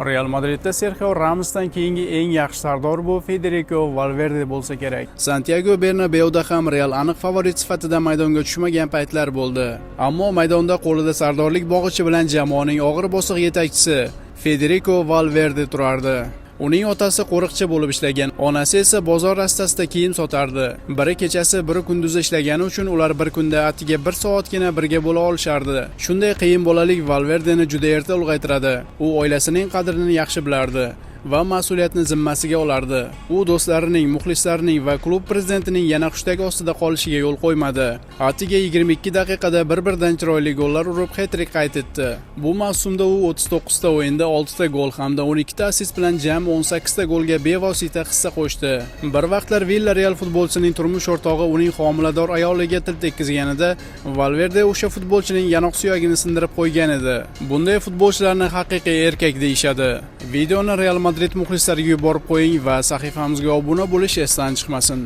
Real Madridda Serxio Ramosdan keyingi eng yaxshi sardor bu Federico Valverde bo'lsa kerak. Santiago Bernabeuda ham Real aniq favorit sifatida maydonga tushmagan paytlar bo'ldi. Ammo maydonda qo'lida sardorlik bog'ichi bilan jamoaning og'ir bosiq yetakchisi Federico Valverde turardi. Uning otasi qo'riqchi bo'lib ishlagan, onasi esa bozor rastasida kiyim sotardi. Biri kechasi, biri kunduzi ishlagani uchun ular bir kunda atiga bir soatgina birga bo'la olishardi. Shunday qiyin bolalik Valverdeni juda erta ulg'aytiradi. U oilasining qadrini yaxshi bilardi va mas'uliyatni zimmasiga olardi. U do'stlarining, muxlislarining va klub prezidentining yana hushtak ostida qolishiga yo'l qo'ymadi. Atiga 22 daqiqada bir-birdan chiroyli gollar urib, het-trik qayd etdi. Bu mavsumda u 39 ta o'yinda 6 ta gol hamda 12 ta assist bilan jami 18 ta golga bevosita hissa qo'shdi. Bir vaqtlar Villarreal futbolchisining turmush o'rtog'i uning homilador ayoliga til tekkizganida Valverde o'sha futbolchining yanoq suyagini sindirib qo'ygan edi. Bunday futbolchilarni haqiqiy erkak deyishadi. Videoni Real Madrid muxlislariga yuborib qo'ying va sahifamizga obuna bo'lish esdan chiqmasin.